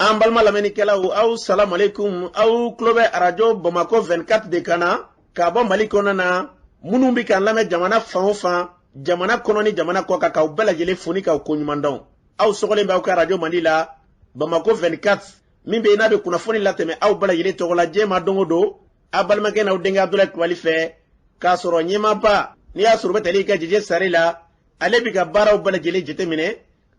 An balima lamɛnnikɛlaw, aw salamalekun. Aw tulo bɛ Arajo Bamakɔ 24 de kan na k'a bɔ Mali kɔnɔna na. Minnu bɛ k'an lamɛn jamana fan o fan, jamana kɔnɔ ni jamana kɔ kan, k'aw bɛɛ lajɛlen fo ni k'aw koɲuman dɔn. Aw sɔgɔlen bɛ aw ka arajo mandi la, Bamakɔ 24, min bɛ yen n'a bɛ kunnafoni latɛmɛ aw bɛɛ lajɛlen tɔgɔ la diɲɛ ma don o don, aw balimakɛ n'aw denkɛ Abudulayi Kulubali fɛ, k'a sɔrɔ ɲɛmaaba n'i y'a sɔrɔ u bɛ tali kɛ Jeje Sare la, ale bɛ ka baaraw bɛɛ lajɛlen jateminɛ,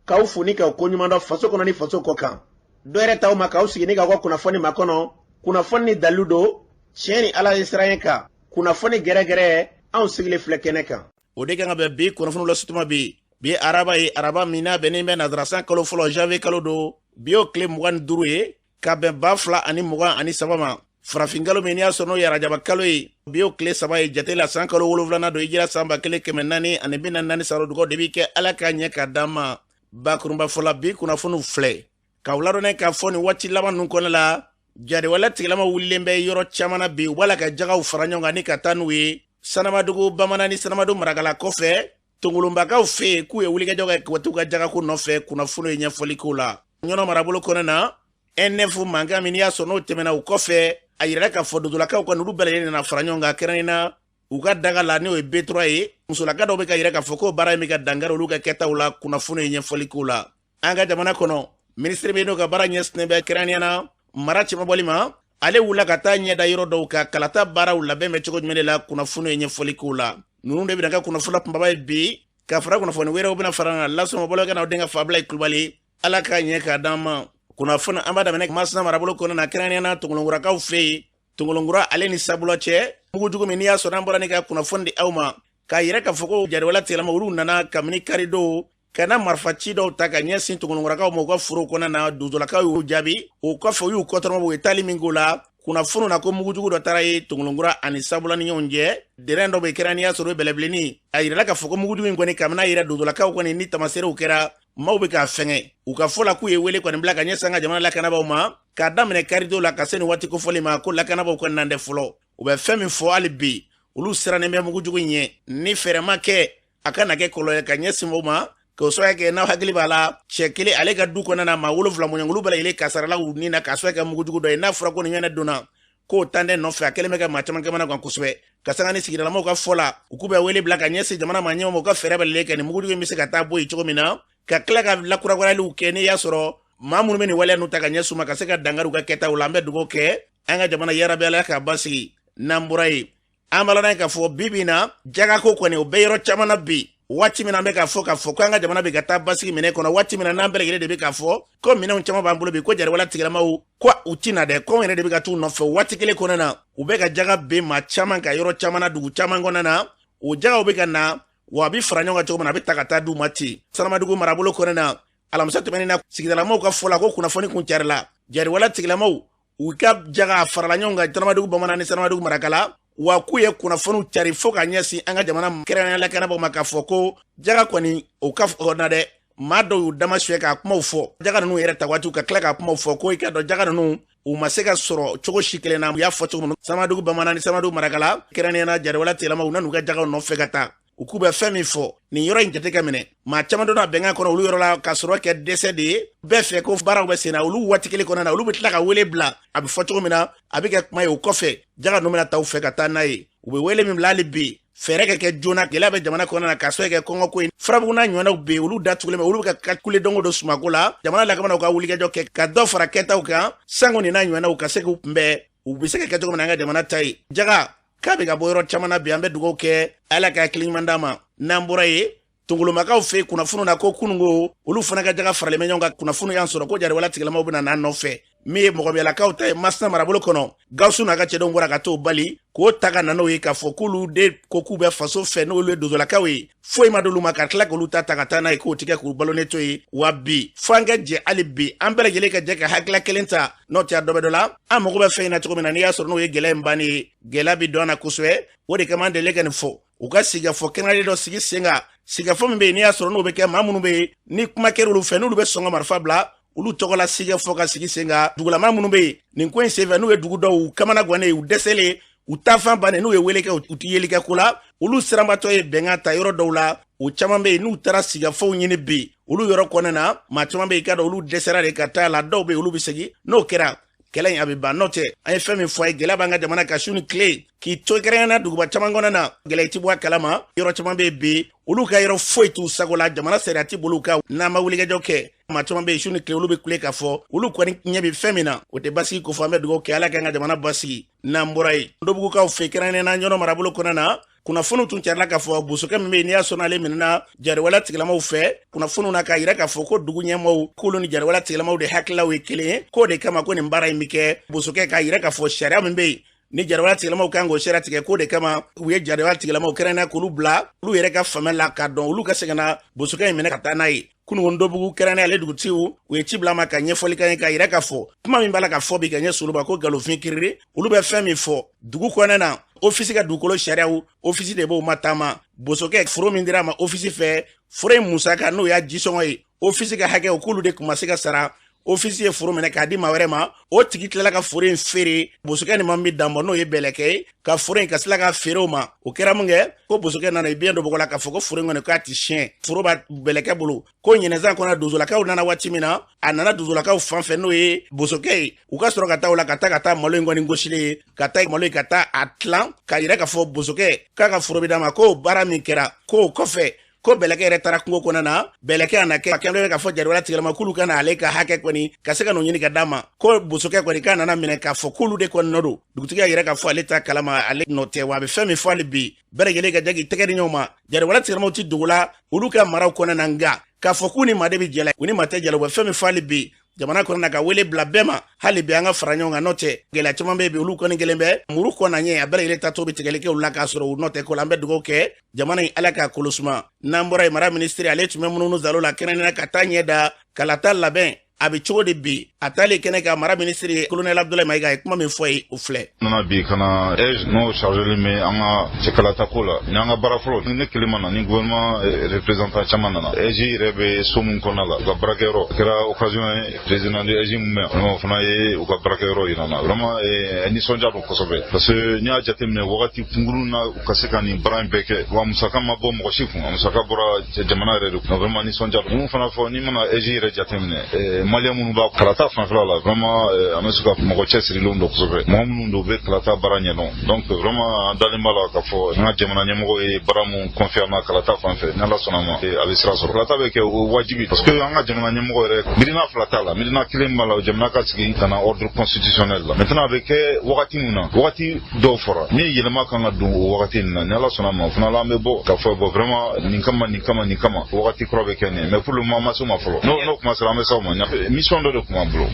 k'aw fo ni k'aw koɲuman dɔn faso kɔnɔ ni faso kɔ kan. Dɔ yɛrɛ t'aw ma k'aw sigi ni k'aw ka kunnafoni makɔnɔ, kunnafoni ni dalilu don, tiɲɛ ni Ala ye siran kan, kunnafoni gɛrɛgɛrɛ, anw sigilen filɛ kɛnɛ kan. O de kan ka bɛn bi kunnafoniw lasutuma bi. Bi araba ye araba min n'a bɛnnen bɛ nansarasan kalo fɔlɔ, janvier kalo don, bi y'o tile 25 ye ka bɛn 2023 ma. Farafin kalo min n'i y'a sɔrɔ n'o ye arajaba kalo ye, bi y'o tile 3 ye jate la, san kalo 7nan don, hijira san 1444 san. Dugaw de bi kɛ Ala k'a ɲɛ ka d'an ma. Bakurunba fɔla, bi kunnafoniw filɛ k'aw ladɔnniya k'a fɔ nin waati laban ninnu kɔnɔ la, jariwale tigilama wulilen bɛ yɔrɔ caman na bi. U b'a la ka jagaw fara ɲɔgɔn kan ni ka taa n'u ye Sanamadugu Bamanan ni Sanamadugu Marakala kɔfɛ, Tongolonbakaw fɛ yen, k'u ye wulikajɔ kɛ ka t'u ka jagako nɔfɛ. Kunnafoni ye ɲɛfɔli k'o la. Ɲɔnɔ marabolo kɔnɔ na, NF mankan min n'i y'a sɔrɔ n'o tɛmɛna, o kɔfɛ a yirala k'a fɔ dodolakaw ka olu bɛɛ lajɛlen nana fara ɲɔgɔn kan, kɛrɛnkɛrɛnnenya na u ka daga la, n'o ye B3 ye. Musolaka dɔw bɛ ka yira k'a fɔ ko baara in bɛ ka dankari olu ka kɛtaw la. Kunnafoni ye ɲɛfɔli k'o la. An ka jamana kɔnɔ, minisiri min n'o ka baara ɲɛsinnen bɛ kɛrɛnkɛrɛnnenya na mara cɛmabɔli ma, ale wulila ka taa ɲɛda yɔrɔ dɔw ka kalata baaraw labɛn bɛ cogo jumɛn de la. Kunnafoni ye ɲɛfɔli k'o la. Ninnu de bɛna kɛ kunnafoni kunbaba ye bi, ka fara kunnafoni wɛrɛw bɛna fara kan lasɔmɔ bolo ka n'aw denkɛ Fabila Kulubali. Ala k'a ɲɛ k'a d'an ma. Kunnafoni an b'a daminɛ Masina marabolo kɔnɔ na, kɛrɛnkɛrɛnnenya na Tongolokurakaw fɛ yen. Tongolonkura ale ni Sabula cɛ, mugujugu min n'i y'a sɔrɔ an bɔra ni ka kunnafoni di aw ma k'a yira k'a fɔ ko jariwala tigilama olu nana kabini karidon ka na marifaci dɔw ta ka ɲɛsin Tongolonkurakaw ma u ka foro kɔnɔna na. Dozolakaw y'u jaabi, o kɔfɛ u y'u kɔtɔrɔma, u ye taali min k'o la. Kunnafoniw na ko mugujugu dɔ taara ye Tongolonkura ani Sabula ni ɲɔgɔn cɛ, dɛrɛn dɔ bɛ kɛra n'i y'a sɔrɔ o ye bɛlɛbilenni. A yirala k'a fɔ ko mugujugu in kɔni, kabini a yira dozolakaw kɔni ni tamaserew kɛra, maaw bɛ k'a fɛngɛ. U ka fɔ la, k'u ye wele kɔni bila ka ɲɛsin an ka jamana lakanabaaw ma k'a daminɛ karidon la ka se nin waati kofɔli ma, ko lakanabaaw ka nan tɛ fɔlɔ. U bɛ fɛn min fɔ hali bi, olu sirannen bɛ mugujugu in ɲɛ, ni fɛɛrɛ ma kɛ, a kana kɛ kɔlɔlɔ ye ka ɲɛsin o ma. K'o sababu kɛ, n'aw hakili b'a la, cɛ kelen ale ka du kɔnɔna na, maa 7 mɔɲɔngɔn, olu bɛɛ lajɛlen kasarala u ni na k'a sababu kɛ mugujugu dɔ ye. N'a fɔra ko nin ɲɔgɔnna donna k'o tan tɛ nɔfɛ, a kɛlen bɛ ka maa caman kamana gan kosɛbɛ. Ka sanga ni sigidalamaw ka fɔ la, u k'u bɛ wele bila ka ɲɛsin jamana maa ɲɛmɔgɔw ma, u ka fɛɛrɛ bɛɛ lajɛlen kɛ nin mugujugu in bɛ se ka taa bɔ yen cogo min na, ka tila ka lakurakuraliw kɛ n'i y'a sɔrɔ maa minnu bɛ nin waleya ninnu ta ka ɲɛsin u ma, ka se ka dankari u ka kɛtaw la. An bɛ dugawu kɛ an ka jamana yarabi, Ala k'a basigi. N'an bɔra yen, an b'a ladɔn k'a fɔ bi bi in na, jagako kɔni o bɛ yɔrɔ caman na bi. Waati min na an bɛ k'a fɔ k'a fɔ ko an ka jamana bɛ ka taa basigi minɛ kɔnɔ, waati min na n'an bɛɛ lajɛlen de bɛ k'a fɔ ko minɛnw caman b'an bolo bi, ko jariwala tigilamaw ko u ti na dɛ, ko anw yɛrɛ de bɛ ka t'u nɔfɛ. Waati kelen kɔnɔna na, u bɛ ka jaga ben maa caman ka yɔrɔ caman na, dugu caman kɔnɔna na. O jagaw bɛ ka na wa, a bɛ fara ɲɔgɔn kan cogo min na, a bɛ ta ka taa d'u ma ten. Sanamadugu marabolo kɔnɔna na, alamisa tɛmɛnen na, sigidalamaw ka fɔ la ko kunnafoni kun carila, jariwala tigilamaw u ka jaga farala ɲɔgɔn kan Tanamadugu Bamanan ni Sanamadugu Marakala, wa k'u ye kunnafoniw cari fo ka ɲɛsin an ka jamana kɛrɛnkɛrɛnnenya lakanabaaw ma, k'a fɔ ko jaga kɔni o ka na dɛ. Maa dɔw y'u dama suɲɛ k'a kumaw fɔ, jaga ninnu yɛrɛ ta waatiw, ka tila k'a kumaw fɔ ko i ka dɔn jaga ninnu u ma se ka sɔrɔ cogo si kelen na. U y'a fɔ cogo min, Sanamadugu Bamanan ni Sanamadugu Marakala, kɛrɛnkɛrɛnnenya na jariwala tigilamaw, u nan'u ka jagaw nɔfɛ ka taa. U k'u bɛ fɛn min fɔ nin yɔrɔ in jate ka minɛ, maa caman donna bɛnkan kɔnɔ olu yɔrɔ la ka sɔrɔ kɛ dɛsɛ de ye bɛɛ fɛ, ko baaraw bɛ senna. Olu waati kelen kɔnɔna na, olu bɛ tila ka wele bila, a bɛ fɔ cogo min na, a bɛ kɛ kuma ye. O kɔfɛ, jaga ninnu bɛna ta u fɛ ka taa n'a ye. U bɛ wele min bila hali bi, fɛɛrɛ ka kɛ joona. Gɛlɛya bɛ jamana kɔnɔna na k'a sababu kɛ kɔngɔko ye. Furabugu n'a ɲɔgɔnnaw bɛ yen, olu datugulen bɛ, olu bɛ ka kule don o don sumako la. Jamana lakanabaaw ka wulikajɔ kɛ ka dɔ fara kɛtaw kan, sango nin n'a ɲɔgɔnnaw ka se k'u kunbɛn, u bɛ se ka kɛ cogo min na an ka jamana ta ye. Jaga k'a bɛ ka bɔ yɔrɔ caman na bi, an bɛ dugawu kɛ Ala ka hakili ɲuman d'an ma. N'an bɔra yen, Tongolomakaw fɛ yen, kunnafoniw na ko kununko olu fana ka jaga faralen bɛ ɲɔgɔn kan. Kunnafoniw y'an sɔrɔ ko jariwala tigilamaw bɛna n'a nɔfɛ. Min ye mɔgɔmiyalakaw ta ye Masina marabolo kɔnɔ, Gawusu n'a ka cɛdenw bɔra ka t'o bali k'o ta ka na n'o ye, k'a fɔ k'olu de ko k'u bɛ faso fɛ, n'olu ye dozolakaw ye, foyi ma d'olu ma, ka tila k'olu ta ta ka taa n'a ye, k'o tigɛ k'u balonen to yen. Wa bi fo an ka jɛ hali bi, an bɛɛ lajɛlen ka jɛ ka hakilila kelen ta, n'o tɛ a dɔ bɛ dɔ la. An mago bɛ fɛn in na cogo min na, n'i y'a sɔrɔ n'o ye gɛlɛya in bannen ye, gɛlɛya bɛ don an na kosɛbɛ. O de kama an delilen ka nin fɔ, u ka sigikafɔ kɛrɛnkɛrɛnnen dɔ sigi sen kan, sigikafɔ min bɛ yen n'i y'a sɔrɔ n'o bɛ kɛ maa minnu bɛ yen ni kuma kɛra olu fɛ, n'olu bɛ sɔn ka marifa bila, olu tɔgɔ la sigikafɔ ka sigi sen kan. Dugulama minnu bɛ yen nin ko in senfɛ, n'u ye dugu dɔw kamana gannen, u dɛsɛlen, u taafan bannen, n'u ye wele kɛ, u tɛ yeli kɛ ko la. Olu siranbatɔ ye bɛnkan ta yɔrɔ dɔw la, u caman bɛ yen n'u taara sigafɔw ɲini bi olu yɔrɔ kɔnɔna na, maa caman bɛ yen i k'a dɔn olu dɛsɛra de ka taa la, dɔw bɛ yen olu bɛ segin. N'o kɛra, kɛlɛ in a bɛ ban. N'o tɛ, an ye fɛn min fɔ a ye, gɛlɛya b'an ka jamana kan su ni tile, k'i to kɛrɛnkɛrɛnnenya duguba caman kɔnɔna na, gɛlɛya ti bɔ a kalama. Yɔrɔ caman bɛ yen bi, olu ka yɔrɔ foyi t'u sago la, jamana sariya ti bolo kan. N'an ma wulikajɔ kɛ, maa caman bɛ yen su ni tile olu bɛ kule k'a fɔ olu kɔni ɲɛ bɛ fɛn min na, o tɛ basigi ko fɔ. An bɛ dugawu kɛ, Ala k'an ka jamana basigi. N'an bɔra yen, Ndobugukaw fɛ, kɛrɛnkɛrɛnnenya Ɲɔnɔ marabolo kɔnɔna na, kunnafoniw tun carila k'a fɔ bosokɛ min bɛ yen n'i y'a sɔnna ale minɛna jariwala tigilamaw fɛ. Kunnafoniw na k'a yira k'a fɔ ko dugu ɲɛmaaw k'olu ni jariwala tigilamaw de hakililaw ye kelen ye, k'o de kama ko nin baara in bɛ kɛ. Bosokɛ k'a yira k'a fɔ sariya min bɛ yen ni jariwala tigilamaw kan k'o sariya tigɛ, k'o de kama u ye jariwala tigilamaw kɛrɛnkɛrɛnnenya k'olu bila olu yɛrɛ ka faamuya la k'a dɔn olu ka se ka na bosokɛ in minɛ ka taa n'a ye. Kununko Ndobugu kɛrɛnkɛrɛnnenya ale dugutigiw, u ye ci bila ma ka ɲɛfɔli kɛ ye, k'a yira k'a fɔ kuma min b'a la ka fɔ bi ka ɲɛ soluba ko galofin kiriri. Olu bɛ fɛn min fɔ dugu kɔnɔna na, ofisi ka dugukolo sariyaw, ofisi de b'o ma taama. Bosokɛ foro min dira a ma ofisi fɛ, foro in musaka n'o y'a jisɔngɔ ye, ofisi ka hakɛw k'olu de tun ma se ka sara. Ofisi ye foro minɛ k'a di maa wɛrɛ ma, o tigi tilala ka foro in feere bosokɛ ni ma min danbɔ, n'o ye bɛlɛkɛ ye, ka foro in ka sila ka feere o ma. O kɛra mun kɛ ko bosokɛ nana i biɲɛ dɔ bɔgɔ la k'a fɔ ko foro in kɔni k'a ti siɲɛ, foro b'a bɛlɛkɛ bolo. Ko ɲinɛsan kɔnɔ donsolakaw nana waati min na, a nana donsolakaw fan fɛ, n'o ye bosokɛ ye, u ka sɔrɔ ka taa o la ka taa malo in kɔni gosilen ye, ka taa malo in ka taa a tilan, k'a yira k'a fɔ bosokɛ k'a ka foro bɛ d'a ma. K'o baara min kɛra, k'o kɔfɛ ko bɛlɛkɛ yɛrɛ taara kungo kɔnɔ na, bɛlɛkɛ a na kɛ a kɛlen k'a fɔ jariwala tigilama k'olu ka na ale ka hakɛ kɔni ka se ka n'o ɲini ka d'a ma. Ko bosokɛ kɔni k'a nana minɛ k'a fɔ k'olu de kɔni nɔ don. Dugutigi y'a yira k'a fɔ ale ta kalama, ale nɔ tɛ, wa a bɛ fɛn min fɔ hali bi, bɛɛ lajɛlen ka jɛ k'i tɛgɛ di ɲɔgɔn ma. Jariwala tigilamaw ti dogo la olu ka maraw kɔnɔ na, nka k'a fɔ k'u ni maa de bɛ jɛ la, u ni maa tɛ jɛ la. U bɛ fɛn min fɔ hali bi jamana kɔnɔ na, ka wele bila bɛɛ ma, hali bi an ka fara ɲɔgɔn kan. N'o tɛ, gɛlɛya caman bɛ yen, olu kɔni kelen bɛ muru kɔnɔ ɲɛ, a bɛɛ lajɛlen ta to bɛ tigɛli kɛ olu la k'a sɔrɔ u nɔ tɛ ko la. An bɛ dugawu kɛ jamana in, Ala k'a kolo suma. N'an bɔra yen, mara minisiri ale tun bɛ munumunu zalo la kɛrɛnkɛrɛnnenya ka taa ɲɛ da kalata labɛn a bɛ cogo di bi. A taalen kɛnɛ kan, mara minisiri Colonel Abdoulaye Maïga ye kuma min fɔ ye, o filɛ. Nana bi ka na AIGE n'o chargé bɛ an ka cɛkalata ko la, ni an ka baara fɔlɔ, ni ne kelen ma na, ni gouvernement représentant caman nana. AIGE yɛrɛ bɛ so min kɔnɔna la, u ka baarakɛyɔrɔ, a kɛra occasion ye, président de AIGE mun bɛ yan, o fana ye u ka baarakɛyɔrɔ yira n na. Vraiment, nisɔndiya don kosɛbɛ, parce que n'i y'a jateminɛ wagati kunkurun na, u ka se ka nin baara in bɛɛ kɛ, wa musaka ma bɔ mɔgɔ si kun, a musaka bɔra jamana yɛrɛ de kun. Vraiment nisɔndiya don. Mun fana fɔ, n'i mana AIGE yɛrɛ jateminɛ, maliyɛn minnu b'a kalata fanfɛla la, vraiment an bɛ se ka mɔgɔ cɛsirilenw don kosɛbɛ, mɔgɔ minnu don u bɛ kalata baara ɲɛdɔn. Donc vraiment an dalen b'a la k'a fɔ an ka jamana ɲɛmɔgɔ ye baara mun confier an na kalata fan fɛ, ni Ala sɔnna ma, a bɛ sira sɔrɔ. Kalata bɛ kɛ, o wajibi, parce que an ka jamana ɲɛmɔgɔ yɛrɛ, miirina fila t'a la, miirina kelen b'a la, jamana ka sigi ka na ordre constitutionnel la. Maintenant a bɛ kɛ wagati min na, wagati dɔw fɔra ni yɛlɛma kan ka don o wagati nin na, ni Ala sɔnna ma, o fana la an bɛ bɔ k'a fɔ bon, vraiment nin kama, nin kama, nin kama, wagati kura bɛ kɛ nin ye. Mais pour le moment an ma se o ma fɔlɔ. N'o kuma sera, an bɛ se o ma. Mission dɔ de tun b'an bolo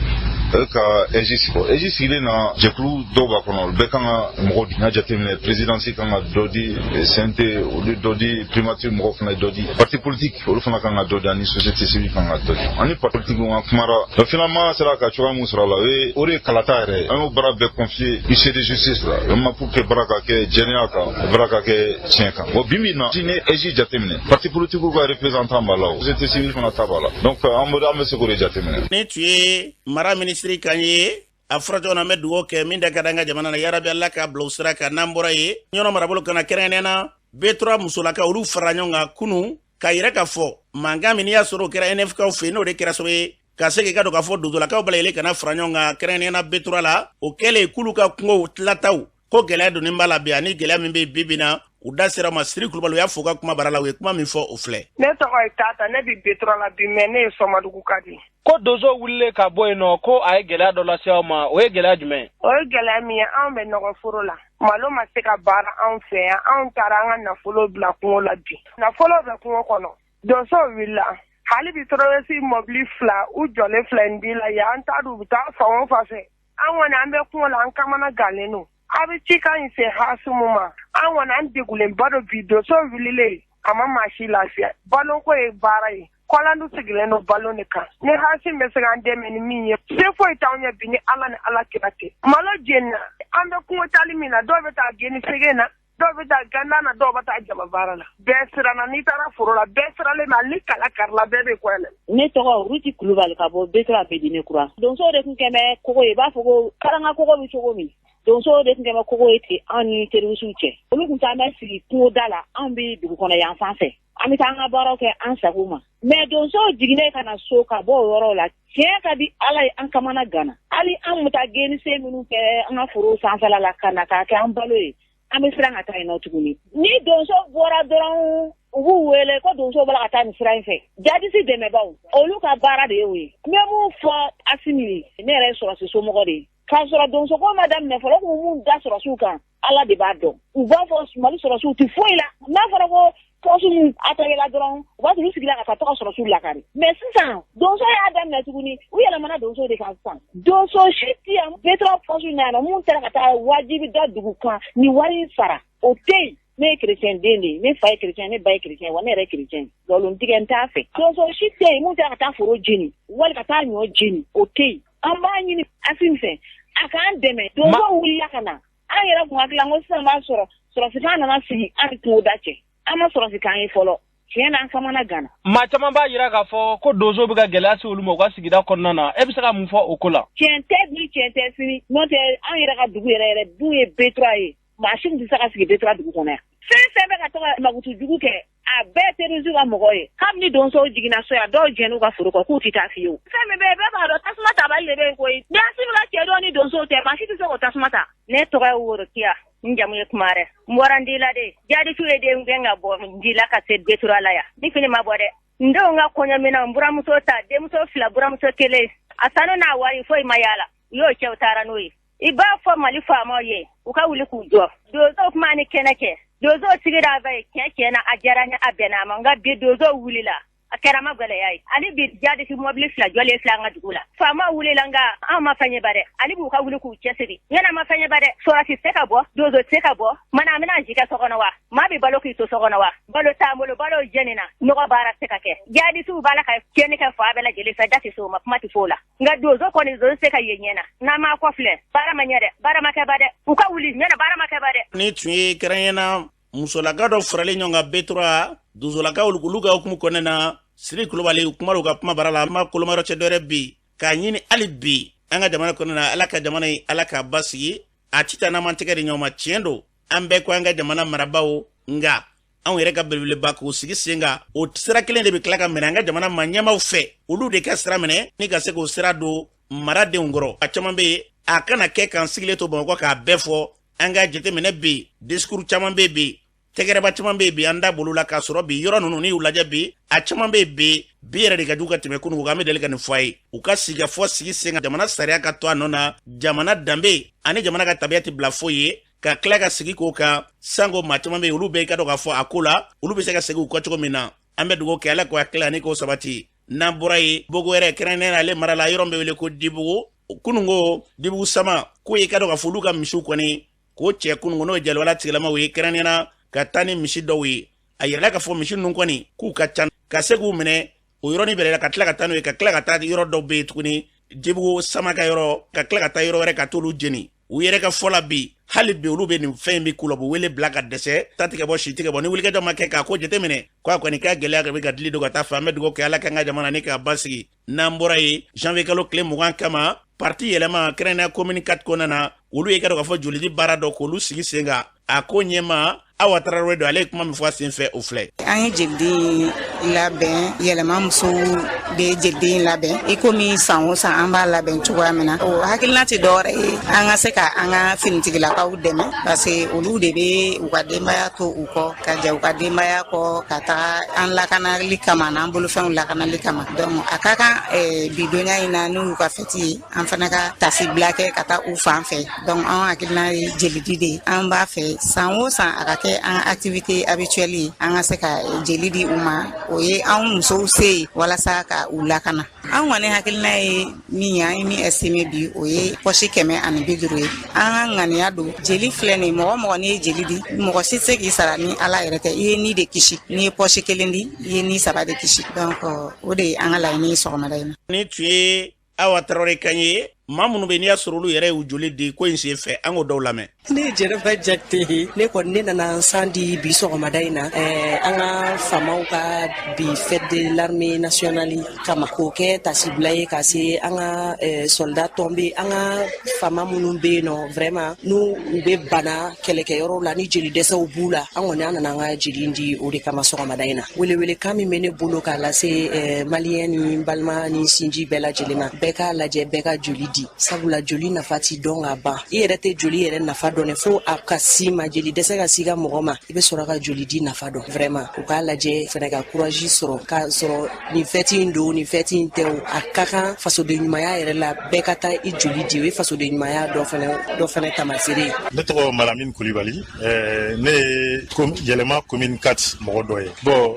ka AIGE sigi. AIGE sigilen na, jɛkulu dɔw b'a kɔnɔ, bɛɛ kan ka mɔgɔ di. N'a jateminɛ, présidence kan ka dɔ di, CNT olu dɔ di, primature mɔgɔw fana ye dɔ di, parti politique olu fana kan ka dɔ di, ani société civile kan ka dɔ di. Ani parti politique an kumara, donc finalement an sera ka cogoya mun sɔrɔ a la, o de ye kalata yɛrɛ ye. An y'o baara bɛɛ confier huissier de justice la, vraiment pour que baara ka kɛ jɛlenya kan, baara ka kɛ tiɲɛ kan. Bon, bi bi in na, ni AIGE jateminɛ, parti politique ka représentant b'a la, o société civile fana ta b'a la, donc an bɛ se k'o de jateminɛ. Ni tun ye mara minisiri kan ye, a fɔra cogo na, an bɛ dugawu kɛ min da ka di an ka jamana na, yarabi Ala k'a bila o sira kan. N'an bɔra yen, Ɲɔnɔ marabolo kana, kɛrɛnkɛrɛnnenya na B3 musolakaw, olu farala ɲɔgɔn kan kunu k'a yira k'a fɔ mankan min n'i y'a sɔrɔ o kɛra NFKaw fɛ yen, n'o de kɛra sababu ye ka se k'i ka dɔn k'a fɔ donsolakaw bɛɛ lajɛlen kana fara ɲɔgɔn kan kɛrɛnkɛrɛnnenya na B3 la. O kɛlen k'olu ka kungow tilataw ko gɛlɛya donnen b'a la bi, ani gɛlɛya min bɛ bi bi na, u da sera ma. Siri Kulubali, u y'a fɔ u ka kuma bara la, u ye kuma min fɔ, o filɛ. Ne tɔgɔ ye Tata, ne bi B3 la bi, mais ne ye Sɔmadugu ka di. Ko donso wulilen ka bɔ yen nɔ, ko a ye gɛlɛya dɔ lase aw ma, o ye gɛlɛya jumɛn? O ye gɛlɛya min ye, anw bɛ nɔgɔ foro la, malo ma se ka baara anw fɛ yan. Anw taara an ka nafolo bila kungo la bi, nafolo bɛ kungo kɔnɔ, donso wulila. Hali bi terroriste mɔbili fila u jɔlen filɛ n di la yan, an t'a dɔn u bɛ taa fan o fan fɛ. An kɔni an bɛ kungo la, an kamana gannen don. A bɛ cikan in se Hasimu ma, an kɔni an degunlenba don bi. Donso wulilen a ma maa si lafiya. Baloko ye baara ye, kɔlandu sigilen don balo de kan. Ni Hasim bɛ se k'an dɛmɛ ni min ye, se foyi t'anw ɲɛ bi ni Ala ni Ala kira tɛ. Malo jenina, an bɛ kungo tali min na, dɔw bɛ taa geni sɛgɛn na, dɔw bɛ taa ganda na, dɔw bɛ taa jaba baara la. Bɛɛ siranna, n'i taara foro la, bɛɛ siralen bɛ, hali ni kala karila, bɛɛ bɛ kɔ. Ne tɔgɔ Ruti Kulubali ka bɔ B3 Medine Kura. Donso de tun kɛmɛ kogo ye, i b'a fɔ ko karanga kogo bɛ cogo min. Donsow de tun kɛ bɛ kogo ye ten anw ni terroristew cɛ. Olu tun t'an bɛ sigi kungoda la, anw bɛ dugu kɔnɔ yan fan fɛ. An bɛ taa an ka baaraw kɛ an sago ma. Mais donsow jiginnen ka na so ka bɔ o yɔrɔ la, tiɲɛ ka di Ala ye, an kamana ganna. Hali an bɛ taa gennisen minnu kɛ an ka foro sanfɛla la ka na k'a kɛ an balo ye, an bɛ siran ka taa yen nɔ tuguni. Ni donso bɔra dɔrɔn, u b'u wele ko donso bɔra ka taa nin sira in fɛ. Jadisi dɛmɛbaw, olu ka baara de ye o ye. N bɛ mun fɔ Asimi ye, ne yɛrɛ ye sɔrɔsi somɔgɔ de ye. K'a sɔrɔ donsoko ma daminɛ fɔlɔ, u kun mun da sɔrɔsiw kan, Ala de b'a dɔn. U b'a fɔ Mali sɔrɔsiw tɛ foyi la. N'a fɔra ko poste min attaqué la dɔrɔn, u b'a sɔrɔ u sigila ka taa tɔgɔ sɔrɔsiw lakari. Mais sisan donso y'a daminɛ tuguni, u yɛlɛmana donso de kan sisan. Donso si tɛ yan B3 poste na yan nɔ mun taara ka taa wajibi da dugu kan ni wari in sara, o tɛ yen. Ne ye chrétien den de ye, ne fa ye chrétien, ne ba ye chrétien, wa ne yɛrɛ ye chrétien. Nkalon tigɛ n t'a fɛ. Donso si tɛ yen mun taara ka taa foro jeni wali ka taa ɲɔ jeni, o tɛ yen. An b'a ɲini Asimi fɛ a k'an dɛmɛ. Donso wulila ka na, an yɛrɛ kun hakili la ko sisan b'a sɔrɔ sɔrɔsikan nana sigi an ni kungoda cɛ. An ma sɔrɔsikan ye fɔlɔ. Tiɲɛ na, an kamana ganna. Maa caman b'a jira k'a fɔ ko donso bɛ ka gɛlɛya se olu ma u ka sigida kɔnɔna na. E bɛ se ka mun fɔ o ko la? Tiɲɛ tɛ bi, tiɲɛ tɛ sini. N'o tɛ, an yɛrɛ ka dugu yɛrɛ yɛrɛ dun ye B3 ye. Maa si tun tɛ se ka sigi B3 dugu kɔnɔ yan. Fɛn fɛn bɛ ka to ka makutu jugu kɛ, a bɛɛ terroriste ka mɔgɔ ye. Kabini donsow jiginna so yan, dɔw jɛn'u ka foro kɔ k'u tɛ taa fiyewu. Fɛn min bɛ yen, bɛɛ b'a dɔn tasuma tabali de bɛ yen koyi. Ni Asimi ka cɛ dɔw ni donsow tɛ, maa si tɛ se k'o tasuma ta. Ne tɔgɔ ye Worokiya, n jamu ye Kumare. N bɔra Ndila de. Jadisiw ye den gɛn ka bɔ Ndila ka se B3 la yan. Ni fini ma bɔ dɛ. N denw ka kɔɲɔminɛnw, n buramuso ta, denmuso 2, buramuso 1. A sanu n'a wari foyi ma y'a la. U y'o cɛw taara n'o ye. I b'a fɔ Mali faamaw ye, u ka wuli k'u jɔ. Donsow kuma ni kɛnɛ kɛ. Donsow sigira a fɛ tiɲɛ tiɲɛ na, a diyara n ye, a bɛnna a ma. Nka bi donsow wulila, a kɛra ma gɛlɛya ye. Hali bi jadisi mɔbili 2 jɔlen filɛ an ka dugu la. Faamaw wulila, nka anw ma fɛn ye ba dɛ. Hali bi u ka wuli k'u cɛsiri. Ɲɛna ma fɛn ye ba dɛ. Sɔrɔsi tɛ se ka bɔ, donso tɛ se ka bɔ. Mana an bɛna an si kɛ so kɔnɔ wa? Maa bɛ balo k'i to so kɔnɔ wa? Balo t'an bolo, balo jɛnina, nɔgɔ baara tɛ se ka kɛ. Jadisiw b'a la ka tiɲɛni kɛ fan bɛɛ lajɛlen fɛ, da tɛ se o ma, kuma tɛ fɔ o la. Nka donso kɔni, donso se ka ye ɲɛ na. N'an m'a kɔ filɛ, baara ma ɲɛ dɛ, baara ma kɛ ba dɛ. U ka wuli ɲɛ na, baara ma kɛ ba dɛ. Ni tun ye kɛrɛnkɛrɛnnenya musolaka dɔ faralen ɲɔgɔn kan B3 donsolakaw olu ka hukumu kɔnɔna na, Siri Kulubali kuma u ka kuma bara la, an ma kolomayɔrɔ cɛ dɔwɛrɛ bi k'a ɲini hali bi an ka jamana kɔnɔna na, Ala ka jamana in, Ala k'a basigi. A ci ta n'an m'an tɛgɛ di ɲɔgɔn ma, tiɲɛ don, an bɛɛ ko an ka jamana marabaaw, nka anw yɛrɛ ka belebeleba k'o sigi sen kan, o sira kelen de bɛ tila ka minɛ an ka jamana maa ɲɛmaaw fɛ, olu de ka sira minɛ ni ka se k'o sira don maradenw kɔrɔ. A caman bɛ yen, a kana kɛ k'an sigilen to Bamakɔ k'a bɛɛ fɔ. An ka jateminɛ bi, discours caman bɛ bi, tɛgɛrɛba caman bɛ bi an da bolo la, k'a sɔrɔ bi yɔrɔ ninnu n'i y'u lajɛ bi, a caman bɛ bi, bi yɛrɛ de ka jugu ka tɛmɛ kunun kan. An bɛ deli ka nin fɔ a ye, u ka sigi ka fɔ sigi sen kan, jamana sariya ka to a nɔ na, jamana danbe ani jamana ka tabiya tɛ bila foyi ye, ka tila ka sigi k'o kan sanko maa caman bɛ yen, olu bɛɛ ka dɔn k'a fɔ a ko la, olu bɛ se ka segin u kɔ cogo min na. An bɛ dugawu kɛ Ala k'o hakili ani k'o sabati. N'an bɔra yen, Bogo yɛrɛ kɛrɛnkɛrɛnnenya ale mara la, yɔrɔ min bɛ wele ko Dibugu, kununko Dibugu sama k'o ye ka dɔn k'a fɔ olu ka misiw kɔni k'o cɛ kununko, n'o ye jaliwala tigilamaw ye, kɛrɛnkɛrɛnnenya la ka taa ni misi dɔw ye. A yirala k'a fɔ misi ninnu kɔni k'u ka ca, ka se k'u minɛ o yɔrɔnin bɛrɛ la, ka tila ka taa n'u ye, ka tila ka taa yɔrɔ dɔw bɛ yen tuguni, Dibugu sama ka yɔrɔ, ka tila ka taa yɔrɔ wɛrɛ ka t'olu jeni. U yɛrɛ ka fɔ la bi, hali bi olu bɛ nin fɛn in bɛ k'u la, u bɛ wele bila ka dɛsɛ, ta tigɛ bɔ, si tigɛ bɔ, ni wulikajɔ ma kɛ k'a ko jateminɛ k'a kɔni k'a gɛlɛya ka bɛ ka dili don ka taa fɛ. An bɛ dugawu kɛ Ala k'an ka jamana ni k'a basigi. N'an bɔra yen, janvier kalo tile 20 kama, parti yɛlɛma kɛrɛnkɛrɛnnenya commune 4 kɔnɔna na, olu ye ka dɔn k'a fɔ jolidi baara dɔ k'olu sigi sen kan. A ko ɲɛma Awa Tarawele don, ale ye kuma min fɔ a sen fɛ, o filɛ. An ye jeliden labɛn, yɛlɛma musow de ye jeliden labɛn, i komi san o san an b'a labɛn cogoya min na. O hakilina tɛ dɔwɛrɛ ye, an ka se ka an ka finitigilakaw dɛmɛ, parce que olu de bɛ u ka denbaya to u kɔ, ka jɛ u ka denbaya kɔ, ka taga an lakanali kama n'an bolofɛnw lakanali kama. Donc a ka kan bi donya in na, n'u y'u ka fɛti ye, an fana ka tasibila kɛ ka taa u fan fɛ. Donc an hakilina ye jelidi de ye. An b'a fɛ san o san a ka kɛ an activité habituelle ye, an ka se ka jeli di u ma. O ye anw musow se ye walasa ka u lakana. An kɔni hakilina ye min ye, an ye min estimé bi, o ye poche 150 ye. An ka ŋaniya don, jeli filɛ nin ye, mɔgɔ mɔgɔ n'i ye jeli di, mɔgɔ si tɛ se k'i sara ni Ala yɛrɛ tɛ. I ye ni de kisi, n'i ye poche 1 di, i ye ni 3 de kisi. Donc o de ye an ka laɲini ye sɔgɔmada in na. Ni tun ye Awa Tarawele kan ye. Maa minnu bɛ n'i y'a sɔrɔ olu yɛrɛ y'u joli di ko in sen fɛ, an k'o dɔw lamɛn. Ne ye Jɛnɛba Jakite ye. Ne kɔni ne nana san di bi sɔgɔmada in na, an ka faamaw ka bi fête de l'armée nationale kama, k'o kɛ tasibila ye ka se an ka soldat tombé, an ka faama minnu bɛ yen nɔ, vraiment n'u u bɛ bana kɛlɛkɛyɔrɔw la, ni jeli dɛsɛw b'u la. An kɔni an nana an ka jeli di o de kama sɔgɔmada in na. Welewelekan min bɛ ne bolo k'a lase maliyɛn ni balima ni sinji bɛɛ lajɛlen ma, bɛɛ k'a lajɛ, bɛɛ ka joli di, sabula joli nafa ti dɔn ka ban. I yɛrɛ tɛ joli yɛrɛ nafa dɔn fo a ka si ma, jeli dɛsɛ ka si ka mɔgɔ ma, i bɛ sɔrɔ ka joli di nafa dɔn. Vraiment u k'a lajɛ fɛnɛ ka courage sɔrɔ k'a sɔrɔ nin fête in don, nin fête in tɛ o, a ka kan fasoden ɲumanya yɛrɛ la, bɛɛ ka taa i joli di, o ye fasoden ɲumanya dɔ fɛnɛ taamasere ye. Ne tɔgɔ Malamine Kulibali, ne ye Yɛlɛma commune 4 mɔgɔ dɔ ye. Bon,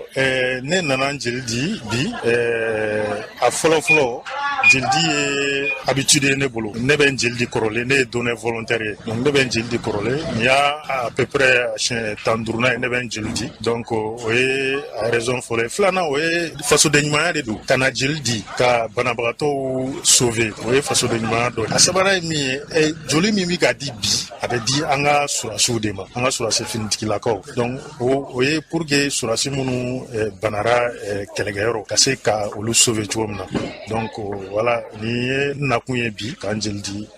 ne nana n jeli di bi. A fɔlɔ fɔlɔ, jeli di ye habitude ye ne bolo. Ne bɛ n jeli di kɔrɔlen, ne ye donneur volontaire ye, donc ne bɛ n jeli di kɔrɔlen. Nin y'a à peu près siɲɛ 15nan ye ne bɛ n jeli di. Donc o ye a raison fɔlɔ ye. Filanan, o ye fasoden ɲumanya de don, ka na jeli di ka banabagatɔw sauver, o ye fasoden ɲumanya dɔ ye. A sabanan ye min ye, joli min bɛ ka di bi, a bɛ di an ka surasiw de ma, an ka surasi finitigilakaw. Donc o ye pour que surasi minnu banara kɛlɛkɛyɔrɔ, ka se ka olu sauver cogo min na. Donc voilà, nin ye n nakun ye bi, k'an jeli di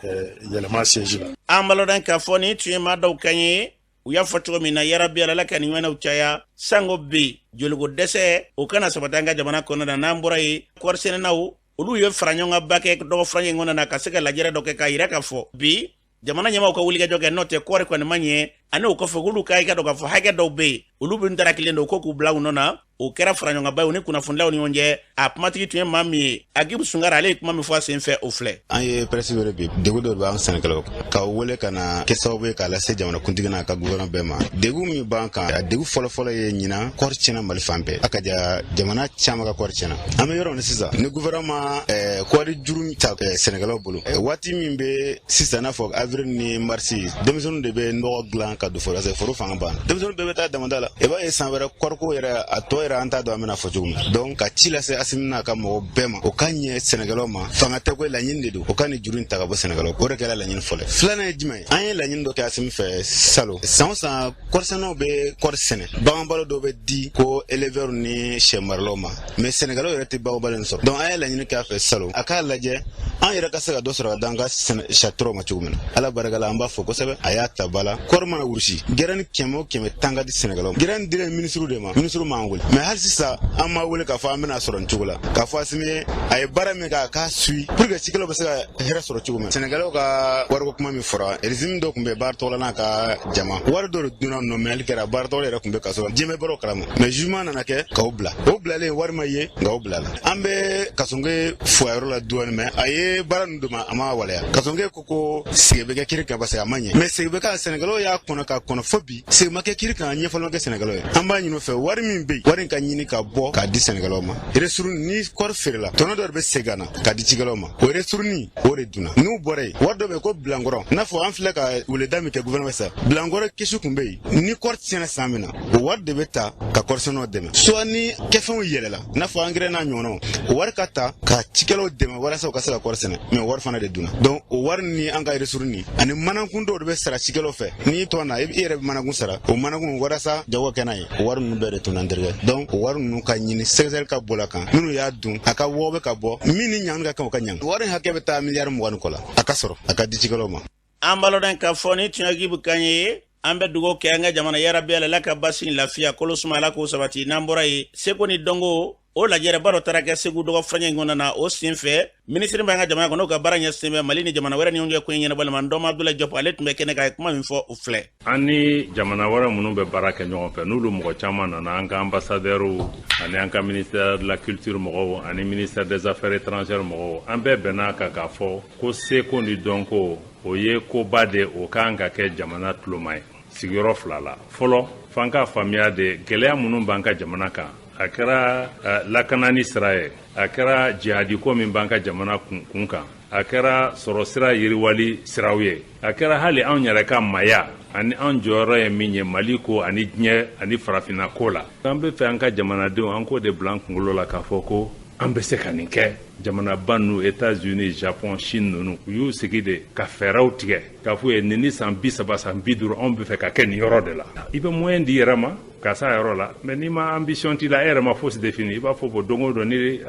Yɛlɛma siège la. An balodɔn k'a fɔ nin tun ye maa dɔw kan ye, u y'a fɔ cogo min na. Yarabi, Ala ka nin ɲɔgɔnnaw caya, sango bi joliko dɛsɛ o kana sabati an ka jamana kɔnɔ na. N'an bɔra yen, kɔɔrisɛnɛnaw olu ye fara ɲɔgɔn kan ba kɛ dɔgɔ furancɛ in kɔnɔ na, ka se ka lajɛrɛ dɔ kɛ k'a yira k'a fɔ bi jamana ɲɛmaw ka wulikajɔ kɛ, n'o tɛ kɔɔri kɔni ma ɲɛ. Ani o kɔfɛ, k'olu ka i ka dɔn k'a fɔ hakɛ dɔw bɛ yen, olu bɛ darakilen don ko k'u bila u nɔ na. O kɛra fara ɲɔgɔnkanba ye u ni kunnafonilaw ni ɲɔgɔn cɛ. A kumatigi tun ye maa min ye, Agibu Sunkara, ale ye kuma min fɔ a sen fɛ, o filɛ. An ye presse wele bi, degun dɔ de b'an sɛnɛkɛlaw ka wele ka na kɛ sababu ye k'a lase jamana kuntigi n'a ka gouvernement bɛɛ ma. Degun min b'an kan, a degun fɔlɔfɔlɔ ye ɲinan kɔɔri tiɲɛna Mali fan bɛɛ, a ka ja jamana caman ka kɔɔri tiɲɛna. An bɛ yɔrɔ min sisan, ni gouvernement kɔɔri juru ta sɛnɛkɛlaw bolo, waati min bɛ sisan, n'a fɔ avril ni mars, denmisɛnninw de bɛ nɔgɔ dilan ka don foro la, foro fanga banna, denmisɛnninw bɛɛ bɛ taa damada la. I b'a ye san wɛrɛ kɔɔriko yɛrɛ, a tɔ yɛrɛ an t'a dɔn an bɛna fɔ cogo min. Donc ka ci lase Asimi n'a ka mɔgɔw bɛɛ ma, o ka ɲɛ sɛnɛkɛlaw ma, fanga tɛ ko laɲini de don, o ka nin juru in ta ka bɔ sɛnɛkɛlaw, o de kɛra laɲini fɔlɔ ye. Filanan ye jumɛn ye? An ye laɲini dɔ kɛ Asimi fɛ salon. San o san kɔɔrisɛnɛw bɛ kɔɔri sɛnɛ, baganbalo dɔw bɛ di ko éleveurs ni sɛ maralaw ma, mais sɛnɛkɛlaw yɛrɛ tɛ baganbalo in sɔrɔ. Donc an ye laɲini kɛ a fɛ salon, a k'a lajɛ an yɛrɛ ka se ka dɔ sɔrɔ ka d'an ka sɛ tɔrɔ ma cogo min na. Ala barika la, an b'a fɔ kosɛbɛ, a y'a ta ba la. Kɔɔri mana wurusi, graine 110 ka di sɛnɛkɛlaw ma. Graine dilen ministre de ma, ministre m'an wele, mais hali sisan an m'a wele k'a fɔ an bɛna sɔrɔ nin cogo la, k'a fɔ Asimi ye a ye baara min kɛ, a k'a suit pour que cikɛlaw bɛ se ka hɛrɛ sɔrɔ cogo min. Sɛnɛkɛlaw ka wariko kuma min fɔra, régime dɔ tun bɛ baara tɔgɔla n'a ka jama, wari dɔ de dunna nɔ, minɛli kɛra, baara tɔgɔla yɛrɛ tun bɛ kaso la, diɲɛ bɛɛ bɔra o kalama, mais jugement nana kɛ k'aw bila. O bilalen, wari ma ye, nka o bilala. An bɛ Kasɔnge fo a yɔrɔ la dɔɔni, mais a ye baara ninnu d'u ma, a ma waleya. Kasɔnge ko segin bɛ kɛ kiri kan parce que a ma ɲɛ, mais segin bɛ k'a sɛnɛkɛlaw y'a kɔnɔ k'a kɔnɔ fo bi, segin ma kɛ kiri kan, ɲɛfɔli ma kɛ sɛnɛkɛlaw ye. An b'a ɲini o fɛ, wari min bɛ yen, wari in ka ɲini ka bɔ k'a di sɛnɛkɛlaw ma. Ristourne ni kɔɔri feerela, tɔnɔ dɔ de bɛ segin ka na k'a di cikɛlaw ma, o ristourne o de dunna. N'u bɔra yen, wari dɔ bɛ yen ko bilankɔrɔ, n'a fɔ an filɛ ka weleda min kɛ gouvernement sisan, bilankɔrɔ kɛsu kun bɛ yen, ni kɔɔri tiɲɛna san min na, o wari de bɛ ta ka kɔɔrisɛnɛw dɛmɛ, soit ni kɛfɛnw yɛlɛla, n'a fɔ engrais n'a ɲɔgɔnnaw, o wari ka ta ka cikɛlaw dɛmɛ walasa u ka se ka kɔɔri sɛnɛ, mais o wari fana de dunna. Donc o wari ni an ka ristourne ni ani manakun dɔw de bɛ sara cikɛlaw fɛ, n'i tɔn na, i yɛrɛ bɛ manakun sara, o manakun walasa jago kɛ n'a ye, o wari ninnu bɛɛ de tunna n terikɛ. Donc o wari ninnu ka ɲini, sɛgɛsɛgɛli ka bɔ la kan, minnu y'a dun, a ka wɔgɔbɛ ka bɔ, min ni ɲangini ka kan, o ka ɲangi. Wari hakɛ bɛ taa miliyari 20 ni kɔ la, a ka sɔrɔ a ka di cikɛlaw ma. An balodɔn k'a fɔ ni tun ye Gibu kan ye. An bɛ dugawu kɛ an ka jamana, yarabi Ala ka basi ni lafiya kolo suma, Ala k'o sabati. N'an bɔra yen, seko ni dɔnko o lajɛrɛba dɔ taara kɛ Segu dɔgɔ furancɛ in kɔnɔna na. O sen fɛ, minisiri b'an ka jamana kɔnɔ, n'o ka baara ɲɛsin bɛ Mali ni jamana wɛrɛ ni ɲɔgɔn cɛ ko in ɲɛnabɔli ma, Ndɔma Abdulayi Jɔp, ale tun bɛ kɛnɛ kan, a ye kuma min fɔ, o filɛ. An ni jamana wɛrɛ minnu bɛ baara kɛ ɲɔgɔn fɛ, n'olu mɔgɔ caman nana, an ka ambassadeurs ani an ka ministère de la culture mɔgɔw ani ministère des affaires étrangères mɔgɔw, an bɛɛ bɛnna kan k'a fɔ ko seko ni dɔnko, o ye koba de, o kan ka kɛ jamana tuloma ye sigiyɔrɔ fila la. Fɔlɔ, f'an k'a faamuya de, gɛlɛya minnu b'an ka jamana kan, a kɛra lakanani sira ye, a kɛra jihadiko min b'an ka jamana kun kan, a kɛra sɔrɔ sira yiriwali siraw ye, a kɛra hali anw yɛrɛ ka maya ani an jɔyɔrɔ ye min ye Mali ko ani diɲɛ ani farafinna ko la, an bɛ fɛ an ka jamanadenw, an k'o de bila an kunkolo la k'a fɔ ko an bɛ se ka nin kɛ. Jamanaba ninnu, États-Unis, Japon, Chine ninnu, u y'u sigi de ka fɛɛrɛw tigɛ k'a f'u ye nin ni san 30, san 50, anw bɛ fɛ ka kɛ nin yɔrɔ de la. I bɛ moyen di yɛrɛ ma ka s'a yɔrɔ la, mais n'i ma ambition t'i la, e yɛrɛ ma fosi défini, i b'a fɔ bon, don o don ni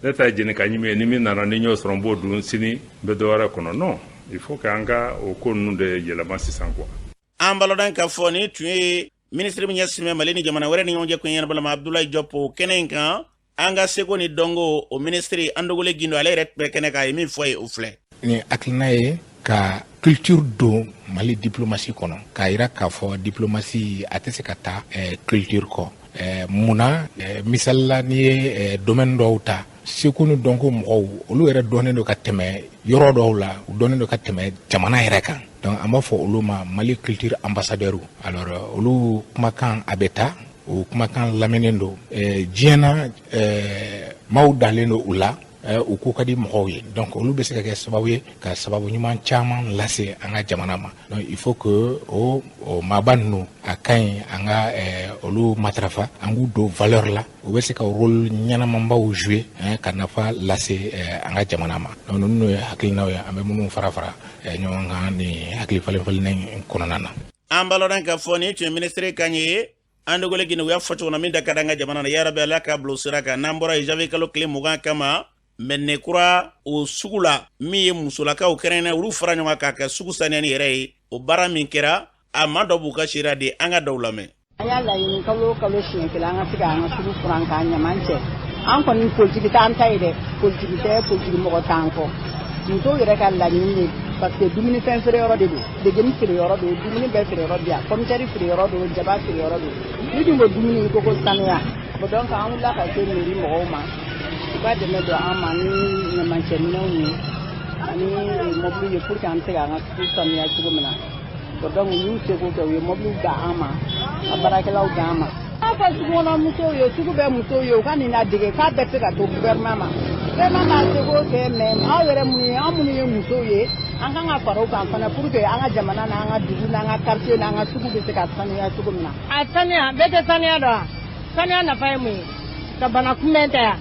ne ta ye jeni ka ɲimi ye, ni min nana ni n y'o sɔrɔ, n b'o dun, sini n bɛ dɔ wɛrɛ kɔnɔ. Non, il faut que an ka o ko ninnu de yɛlɛma sisan quoi. An balɔdan ka fɔ ni tun ye minisiri min ɲɛsin bɛ Mali ni jamana wɛrɛ ni ɲɔgɔn cɛ ko ɲɛnabɔla ma, Abdoulaye Diop. O kɛnɛ in kan, an ka seko ni dɔnko o minisiri Andogole Gindo, ale yɛrɛ tun bɛ kɛnɛ kan, a ye min fɔ ye, o filɛ. Ni hakilina ye ka culture don Mali diplomatie kɔnɔ, k'a yira k'a fɔ diplomatie a tɛ se ka taa culture kɔ. Munna? Misali la, n'i ye domaine dɔw ta, seko ni dɔnko mɔgɔw, olu yɛrɛ dɔnnen don ka tɛmɛ yɔrɔ dɔw la, u dɔnnen don ka tɛmɛ jamana yɛrɛ kan. Donc an b'a fɔ olu ma Mali culture ambassadeur. Alors olu kumakan a bɛ taa, o kumakan lamɛnnen don diɲɛ na, maaw dalen don u la, u ko ka di mɔgɔw ye. Donc olu bɛ se ka kɛ sababu ye ka sababu ɲuman caman lase an ka jamana ma. Donc il faut que o maaba ninnu, a ka ɲi an ka olu matarafa, an k'u don valeur la, u bɛ se ka rôle ɲɛnamabaw jouer ka nafa lase an ka jamana ma. Donc ninnu ye hakilinaw ye an bɛ minnu fara fara ɲɔgɔn kan ni hakili falen falenna in kɔnɔna na. An balɔdan ka fɔ ni tun ye minisiri kan ye, Andogole Gindo. U y'a fɔ cogo na min da ka di an ka jamana na, yarabi Ala k'a bila o sira kan. N'an bɔra yen, janvier kalo tile 20 kama, Mɛnɛkura o sugu la, min ye musolakaw kɛrɛnkɛrɛn, olu fara ɲɔgɔn kan k'a kɛ sugu saniyani yɛrɛ ye. O baara min kɛra, a ma dɔ b'u ka seereya di, an ka dɔw lamɛn. An y'a laɲini kalo o kalo siɲɛ kelen, an ka se k'an ka sugu furan k'an ɲaman cɛ. An kɔni, politiki t'an ta ye dɛ, politiki tɛ, politiki mɔgɔ t'an kɔ. Musow yɛrɛ ka laɲini ye, parce que dumunifɛn feere yɔrɔ de don, légume feere yɔrɔ don, dumuni bɛɛ feere yɔrɔ bi yan, pomme de terre feere yɔrɔ don, jaba feere yɔrɔ don. Ni dun ko dumuni, i ko ko sanuya. Bon, donc an wulila ka se mairie mɔgɔw ma, u ka dɛmɛ don an ma ni ɲamancɛminɛnw ye ani mɔbili ye, pour que an bɛ se k'an ka sugu sanuya cogo min na. Bon, donc u y'u seko kɛ, u ye mɔbiliw d'an ma, ka baarakɛlaw d'an ma. An fɔ sugukɔnɔ musow ye, sugu bɛɛ musow ye, u ka nin ladege k'a bɛɛ tɛ se ka to gouvernement ma. Gouvernement b'a seko kɛ, mais aw yɛrɛ minnu ye, an minnu ye musow ye, an kan ka fara o kan fana pour que an ka jamana n'an ka dugu n'an ka quartier n'an ka sugu bɛ se ka sanuya cogo min na. A saniya, bɛɛ tɛ saniya dɔn wa? Saniya nafa ye mun ye? Ka bana kunbɛn tɛ yan.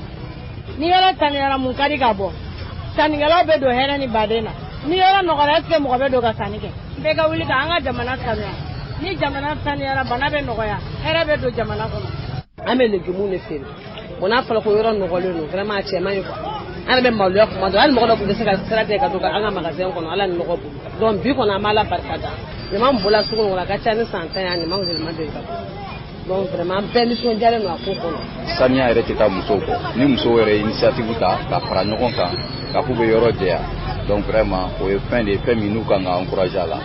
Ni yɔrɔ saniyara, mun ka di ka bɔ? Sannikɛlaw bɛ don hɛrɛ ni baden na. Ni yɔrɔ nɔgɔra, est ce que mɔgɔ bɛ don ka sanni kɛ? Bɛɛ ka wuli ka an ka jamana sanuya. Ni jamana saniyara, bana bɛ nɔgɔya, hɛrɛ bɛ don jamana kɔnɔ. An bɛ légumes de feere. Bon, n'a fɔra ko yɔrɔ nɔgɔlen don, vraiment a cɛ man ɲi quoi. An yɛrɛ bɛ maloya kuma dɔ, hali mɔgɔ dɔ tun tɛ se ka sira tigɛ ka don an ka magasin kɔnɔ, Ala ni nɔgɔ bolo. Donc bi kɔni, an b'Ala barika da. Ɲama min bɔla sugu kɔnɔ, a ka ca ni san 10 ye, a ɲama yɛlɛma deli ka bɔ. Donc vraiment an bɛɛ nisɔndiyalen don a ko kɔnɔ. Saniya yɛrɛ tɛ taa musow kɔ. Ni musow yɛrɛ ye initiative ta ka fara ɲɔgɔn kan ka k'u bɛ yɔrɔ jɛya, donc vraiment o ye fɛn de ye, fɛn min n'u kan ka encourager a la,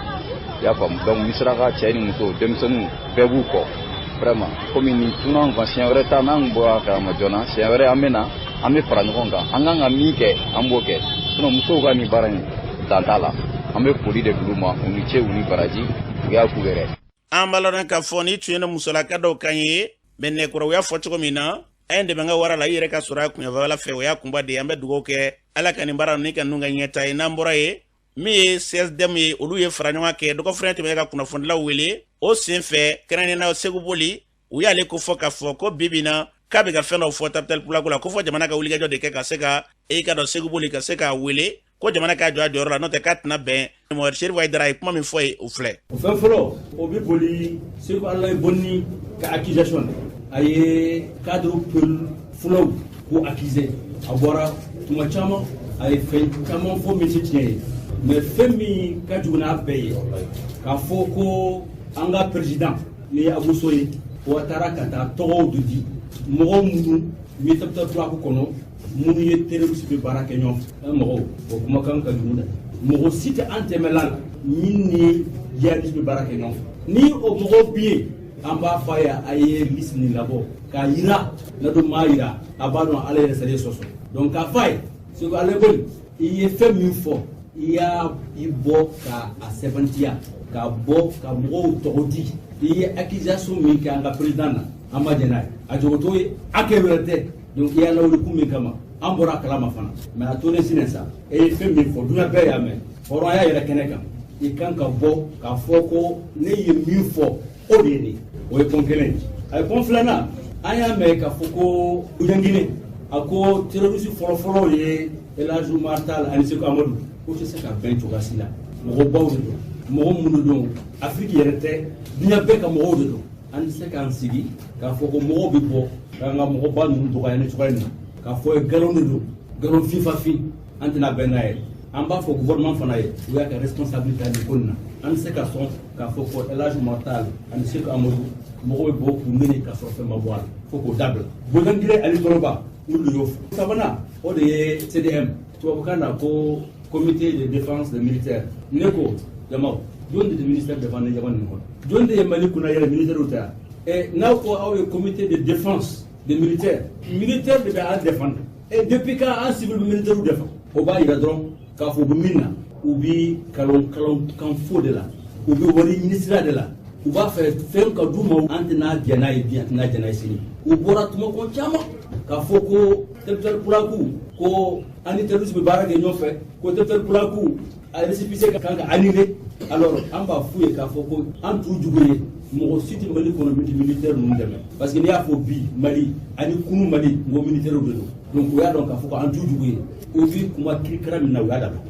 i y'a faamu. Donc Misiraka cɛ ni muso, denmisɛnninw bɛɛ b'u kɔ vraiment. Komi nin tunna an kan, siɲɛ wɛrɛ ta n'an bɔra a kalama joona, siɲɛ wɛrɛ an bɛ na, an bɛ fara ɲɔgɔn kan, an kan ka min kɛ, an b'o kɛ. Sinon musow ka nin baara in, dan t'a la. An bɛ foli de d'u ma, u ni ce, u ni baraji, u y'a k'u yɛrɛ. An b'a lɔn k'a fɔ ni tun ye ne musolaka dɔw kan ye Mɛnɛkura, u y'a fɔ cogo min na, a ye dɛmɛ ka wara la, i yɛrɛ ka sɔrɔ a kunyanfɛla fɛ, o y'a kunba de ye. An bɛ dugawu kɛ Ala ka nin baara ninnu ka ninnu ka ɲɛta ye. N'an bɔra yen, min ye CSDM ye, olu ye fara ɲɔgɔn kɛ dɔgɔfɛrɛn tɛmɛnen ka kunnafonidilaw wele. O sen fɛ, kɛrɛnkɛrɛnnenya Segu Boli, u y'ale ko fɔ k'a fɔ ko bi bi na k'a bɛ ka fɛn dɔw fɔ Tabital Pulako la, ko fɔ jamana ka wulikajɔ de kɛ ka se ka e ka dɔn Segu Boli ka se k'a wele ko jamana k'a jɔ a jɔyɔrɔ la, n'o tɛ k'a tɛna bɛn. Mohamed Chérif Haïdara ye kuma min fɔ ye, o filɛ. O fɛn fɔlɔ, o bɛ boli Segu Alayi Bonni ka accusation na. A ye cadre peul fulaw ko accuser. A bɔra tuma caman, a ye fɛn caman fɔ min tɛ tiɲɛ ye, mais fɛn min ka jugu n'a bɛɛ ye, k'a fɔ ko an ka président ni ye Abuso ye, o taara ka taa tɔgɔw de di mɔgɔw minnu min Tabital Pulako kɔnɔ, minnu ye terroriste bɛ baara kɛ ɲɔgɔn fɛ. Mɔgɔw, o kumakan ka jugu dɛ. Mɔgɔ si tɛ an tɛmɛla la min ni jihadiste bɛ baara kɛ ɲɔgɔn fɛ. Ni o mɔgɔw bɛ yen, an b'a fɔ a ye, a ye liste nin labɔ k'a yira. N'a dun m'a yira, a b'a dɔn Ala yɛrɛ sariya sɔsɔ. Donc k'a fɔ a ye, Segu Alayi Boli, i ye fɛn min fɔ, i y'a i bɔ ka a sɛbɛntiya, ka bɔ ka mɔgɔw tɔgɔ di. I ye accusation min kɛ an ka président na, an ma jɛn n'a ye, a jogo t'o ye, a kɛ wɛrɛ tɛ. Donc i y'a lawuli kun min kama, an bɔra a kalama fana, mais a tolen sinɛ sa, e ye fɛn min fɔ, dunuya bɛɛ y'a mɛn, hɔrɔnya yɛrɛ kɛnɛ kan, i kan ka bɔ k'a fɔ ko ne ye min fɔ, o de ye nin. O ye pɔn kelen ye. A ye pɔn filanan, an y'a mɛn k'a fɔ ko Ɲangine A ko terroriste fɔlɔfɔlɔ ye El Hadj Oumar Tall ani Seku Amadu, ko tɛ se ka bɛn cogoya si la. Mɔgɔbaw de don, mɔgɔ minnu don, Afiriki yɛrɛ tɛ, diɲɛ bɛɛ ka mɔgɔw de don. An tɛ se k'an sigi k'a fɔ ko mɔgɔw bɛ bɔ k'an ka mɔgɔba ninnu dɔgɔya ni cogoya in na, k'a fɔ ye nkalon de don, nkalon finfafin, an tɛna bɛn n'a ye. An b'a fɔ gouvernement fana ye, u y'a ka responsabilité nin ko nin na. An tɛ se ka sɔn k'a fɔ ko El Hadj Oumar Tall ani Seku Amadu, mɔgɔw bɛ bɔ k'u nɛni k'a sɔrɔ fɛn ma bɔ a la, fo k'o dabila. Bonyangire ani Kɔrɔba, olu de y'o fɔ. Sabanan, o de ye CDM, tubabukan na ko Comité de défense des militaires. Ne ko jamaw, jɔn de tɛ ministère défense ni jama nin kɔnɔ? Jɔn de ye Mali kunna yɛrɛ militaire ta yan? Ɛ, n'aw ko aw ye comité de défense des militaires, militaire de bɛ an défendre. Et depuis quand an civil bɛ militaire défend? O b'a yira dɔrɔn k'a fɔ u bɛ min na, u bɛ kalon kalon kan fo de la, u bɛ wari ɲini sira de la, u b'a fɛ fɛn ka d'u ma. An tɛna jɛn n'a ye bi, an tɛna jɛn n'a ye sini. U bɔra tumakɔ caman k'a fɔ ko Tɛpitɛli Pulaku, ko an ni terroriste bɛ baara kɛ ɲɔgɔn fɛ, ko Tɛpitɛli Pulaku a récépissé ka kan ka annuler. Alors an b'a f'u ye k'a fɔ ko an t'u jugu ye. Mɔgɔ si tɛ Mali kɔnɔ min tɛ militaire ninnu dɛmɛ, parce que n'i y'a fɔ bi Mali ani kunu Mali, n ko militaire de don. Donc u y'a dɔn k'a fɔ ko an t'u jugu ye. U bi kuma kirikara min na, u y'a dabila.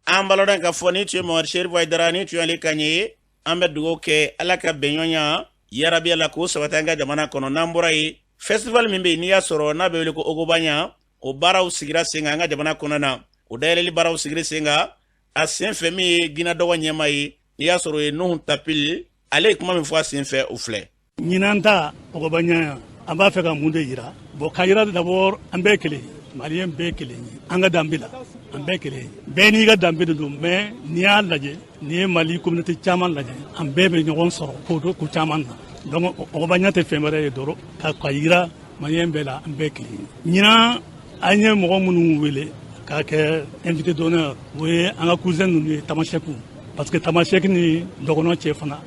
An balodɔn k'a fɔ ni tun ye Mamadu Serifu Hayidara, ni tun y'ale kan ye. An bɛ dugawu kɛ Ala ka bɛnɲɔgɔnya yarabi la k'o sabati an ka jamana kɔnɔ. N'an bɔra yen, festival min bɛ yen n'i y'a sɔrɔ n'a bɛ wele ko Ogobanya, o baaraw sigira sen kan an ka jamana kɔnɔ na. O dayɛlɛli baaraw sigira sen kan. A sen fɛ, min ye Gina dɔgɔ ɲɛma ye, n'i y'a sɔrɔ o ye Nuhu Tapili, ale ye kuma min fɔ a sen fɛ, o filɛ. Ɲinan ta Ogobanya, an b'a fɛ ka mun de yira? Bon, ka yira d'abord, an bɛɛ kelen, maliyɛn bɛɛ kelen ye, an ka danbe la, an bɛɛ kelen ye, bɛɛ n'i ka danbe de don. Mais n'i y'a lajɛ, n'i ye Mali communauté caman lajɛ, an bɛɛ bɛ ɲɔgɔn sɔrɔ ko ko caman na. Donc Ogobanya tɛ fɛn wɛrɛ ye dɔrɔn ka yira maliyɛn bɛɛ la, an bɛɛ kelen ye. Ɲinan, an ye mɔgɔ minnu wele k'a kɛ invité d'honneur, o ye an ka cousin ninnu ye, Tamasɛkiw, parce que Tamasɛki ni dɔgɔnɔ cɛ fana,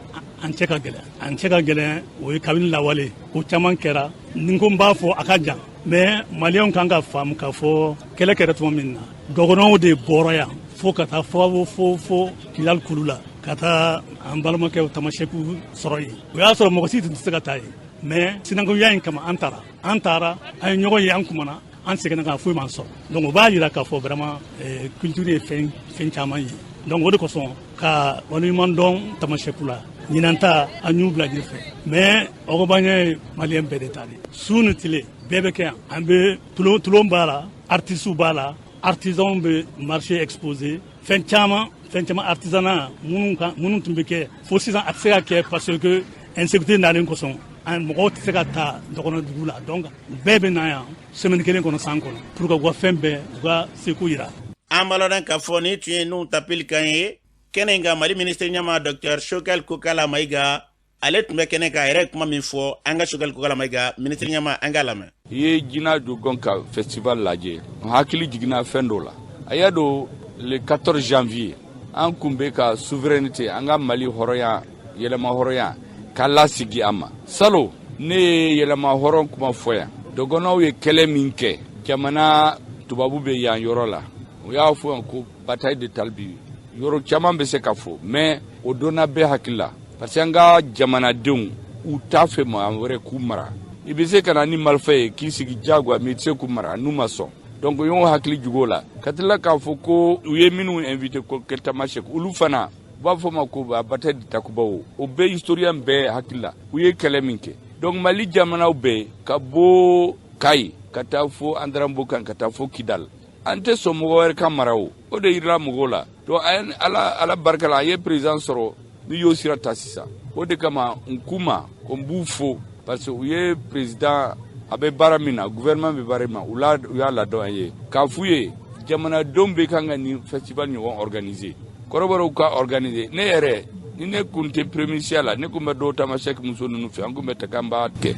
an cɛ ka gɛlɛn, an cɛ ka gɛlɛn. O ye kabini lawale, ko caman kɛra. Ni ko n b'a fɔ, a ka jan, mais maliyɛnw kan ka faamu k'a fɔ kɛlɛ kɛra tuma min na, dɔgɔnɔw de bɔra yan fo ka taa fo fo fo Kidali kulu la, ka taa an balimakɛw Tamasɛkiw sɔrɔ yen. O y'a sɔrɔ mɔgɔ si tun tɛ se ka taa yen, mais sinankunya in kama, an taara, an taara, an ye ɲɔgɔn ye, an kumana, an seginna ka foyi m'an sɔrɔ. Donc o b'a yira k'a fɔ vraiment culture ye fɛn fɛn caman ye. Donc o de kosɔn, ka waleɲuman dɔn Tamasɛku la. Ɲinan ta, an y'u bila ɲɛfɛ, mais Ɔgɔbaɲɛ ye maliyɛn bɛɛ de ta de. Su ni tile bɛɛ bɛ kɛ yan. An bɛ tulon tulon b'a la, artistes b'a la, artisans bɛ marché exposé, fɛn caman fɛn caman, artisanat minnu kan minnu tun bɛ kɛ fo sisan, a tɛ se ka kɛ parce que insécurité nalen kosɔn, an mɔgɔw tɛ se ka taa dɔgɔnɔ dugu la. Donc bɛɛ bɛ na yan semaine kelen kɔnɔ san kɔnɔ pour que u ka fɛn bɛɛ, u ka seko yira. An b'a lɔn k'a fɔ ni tun ye Nuhu Tapili kan ye kɛnɛ in kan. Mali minisiri ɲɛma, Dr Choguel Kokala Mayiga, ale tun bɛ kɛnɛ kan. A yɛrɛ ye kuma min fɔ, an ka Choguel Kokala Mayiga, minisiri ɲɛma, an k'a lamɛn. I ye Jina Dogon ka festival lajɛ, n hakili jiginna fɛn dɔ la. A y'a don le 14 janvier, an kun bɛ ka souveraineté, an ka Mali hɔrɔnya, yɛlɛma hɔrɔnya k'a lasigi a ma. Salo ne ye yɛlɛma hɔrɔn kuma fɔ yan, dɔgɔnɔw ye kɛlɛ min kɛ, jamana tubabu bɛ yan yɔrɔ la, u y'a fɔ yan ko bataille de Talbi. Yɔrɔ caman bɛ se ka fɔ, mais o donna bɛɛ hakili la, parce que an ka jamanadenw, u t'a fɛ maa wɛrɛ k'u mara. I bɛ se ka na ni marifa ye k'i sigi diyagoya, mais i tɛ se k'u mara n'u ma sɔn. Donc u y'o hakili jugu o la, ka tila k'a fɔ ko u ye minnu invité ko Tamasek, olu fana u b'a fɔ ma ko bataille de Takuba. O bɛɛ historien bɛɛ hakili la, u ye kɛlɛ min kɛ. Donc Mali jamanaw bɛɛ, ka bɔ Kayi ka taa fo Andaranbo kan, ka taa fo Kidal, an tɛ sɔn mɔgɔ wɛrɛ ka mara. O o de yirila mɔgɔw la. Donc Ala Ala barika la, an ye président sɔrɔ ni y'o sira ta sisan. O de kama n k'u ma ko n b'u fo, parce que u ye président, a bɛ baara min na, gouvernement bɛ baara min na, u la u y'a ladɔn an ye k'a f'u ye jamanadenw bɛ kan ka nin festival ɲɔgɔn organiser, kɔrɔbɔrɔw ka organiser. Ne yɛrɛ, ni ne kun tɛ premier la, ne kun bɛ dɔw Tamasɛki muso ninnu fɛ, an kun bɛ ta k'an b'a kɛ.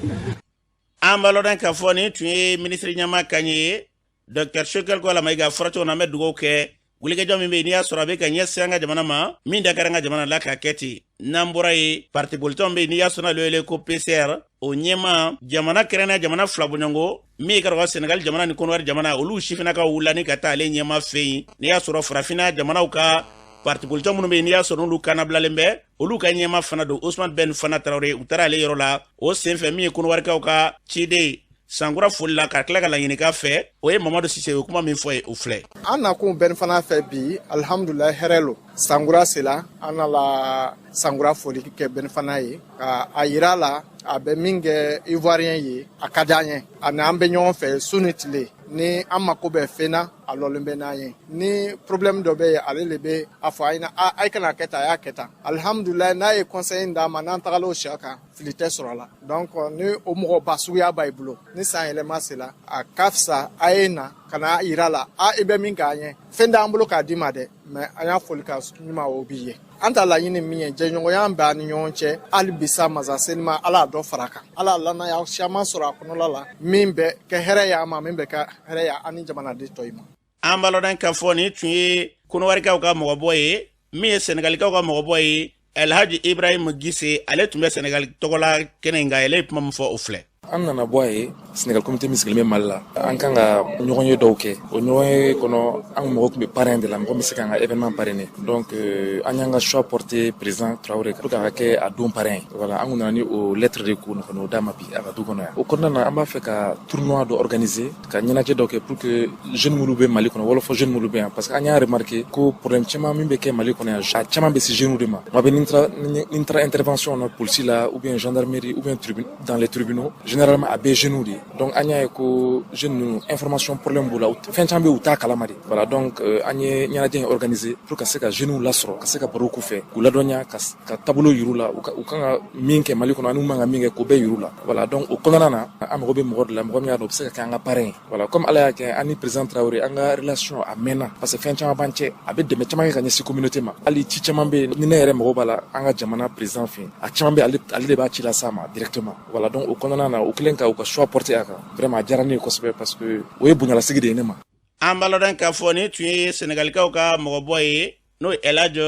An b'a lɔn k'a fɔ nin tun ye minisiri ɲɛma kan ye, Dr Choguel Kokala Mayiga. Fɔra cogo min na, an bɛ dugawu kɛ wulikajɔ min bɛ yen n'i y'a sɔrɔ a bɛ ka ɲɛsin an ka jamana ma, min da kɛra an ka jamana la k'a kɛ ten. N'an bɔra yen, parti politique bɛ yen n'i y'a sɔrɔ n'ale wele ko PCR, o ɲɛma jamana kɛrɛnkɛrɛnnenya jamana fila bɔɲɔgɔnko min ye ka Senegal jamana ni Kɔnɔwari jamana, olu sifinnakaw wulila ni ka taa ale ɲɛma fɛ yen. N'i y'a sɔrɔ farafinna jamanaw ka parti politique minnu bɛ yen n'i y'a sɔrɔ n'olu kannabilalen bɛ, olu ka ɲɛma fana don, Ousmane Ben Fana Tarawele, u taara ale yɔrɔ la. O senfɛ, min ye Kɔnɔwarikaw ka ciden Sankura foli la ka tila ka laɲini k'a fɛ, o ye Mamadu Sise ye kuma min fɔ ye, o filɛ. An nakun Ben Fana fɛ bi, alhamdulilayi, hɛrɛ lo. Sankura sela, an nala sankura foli kɛ Ben Fana ye, ka a yira la a bɛ min kɛ Ivoirien ye, a ka di an ye, ani an bɛ ɲɔgɔn fɛ su ni tile. Ni an mako bɛ fɛn na, a lɔlen bɛ n'an ye. Ni problème dɔ bɛ yen, ale le bɛ a fɔ a ɲɛna, a ye kana kɛ tan, a y'a kɛ tan. Alhamdulilayi, n'a ye conseil d'an ma, n'an tagala o sira kan, fili tɛ sɔrɔ a la. Donc ni o mɔgɔba suguya b'a bolo, ni san yɛlɛma sela, a ka fisa a ye na ka na yira la, a i bɛ min k'an ye, fɛn t'an bolo k'a d'i ma dɛ, mais an y'a foli ka ɲuman o b'i ye. An ta laɲini min ye, jɛɲɔgɔnya b'an ni ɲɔgɔn cɛ hali bisa, masa senima Ala dɔ fara kan, Ala lanaya siaman sɔrɔ a kɔnɔla la, min bɛ kɛ hɛrɛ ye an ma, min bɛ kɛ hɛrɛ ye an ni jamanaden tɔ ma. An b'a lɔn k'a fɔ nin tun ye Kɔnɔwarikaw ka mɔgɔbɔ ye. Min ye Sɛnɛgalikaw ka mɔgɔbɔ ye, Alhaji Ibrahim Gise, ale tun bɛ Sɛnɛgali tɔgɔla kɛnɛ in kan. Ale ye kuma min fɔ, o filɛ. An nana bɔ a ye Senegal comité min sigilen bɛ Mali la, an kan ka ɲɔgɔn ye dɔw kɛ. O ɲɔgɔn ye kɔnɔ, an mɔgɔ tun bɛ parrain de la, mɔgɔ min bɛ se k'an ka événement parrainer. Donc an y'an ka choix porté président Traoré pour que a ka kɛ a don parrain. Voilà, an kun nana ni o lettre de k'o kɔnɔ, o d'a ma bi a ka du kɔnɔ yan. O kɔnɔna na, an b'a fɛ ka tournoi dɔ organiser, ka ɲɛnajɛ dɔ kɛ pour que jeunes minnu bɛ Mali kɔnɔ, wɔlɔfɔ jeunes minnu bɛ yan, parce que an y'a remarqué ko problème caman min bɛ kɛ Mali kɔnɔ yan, a caman bɛ se jeunes de ma. Tuma bɛɛ ni n taara intervention na police la, ou bien gendarmerie, ou bien dans les tribunaux, généralement a bɛɛ jeunes de ye. Donc an y'a ye ko jeunes ninnu, information problème b'u la, fɛn caman bɛ yen u t'a kalama de. Voilà, donc an ye ɲɛnajɛ in organiser pour ka se ka jeunes lasɔrɔ, ka se ka baro k'u fɛ, k'u ladɔnniya, ka taabolo yir'u la, u kan ka min kɛ Mali kɔnɔ ani u man ka min kɛ, k'o bɛɛ yir'u la. Voilà, donc o kɔnɔna na, an mago bɛ mɔgɔ de la, mɔgɔ min y'a dɔn o bɛ se ka kɛ an ka parrain ye. Voilà, comme Ala y'a kɛ, an ni président Traoré, an ka relation a mɛnna, parce que fɛn caman b'an cɛ, a bɛ dɛmɛ caman kɛ ka ɲɛsin communauté ma. Hali ci caman bɛ yen ni ne yɛrɛ mago b'a la an ka jamana président fɛ yen, a caman bɛ, ale de b'a ci las'a ma directement. Voilà, donc o kɔnɔna na, u kɛlen ka u ka choix porter a kan, vraiment a diyara ne ye kosɛbɛ, parce que o ye bonyalasigi de ye ne ma. An b'a lɔn k'a fɔ nin tun ye Sɛnɛgalikaw ka mɔgɔbɔ ye, n'o ye Elhadj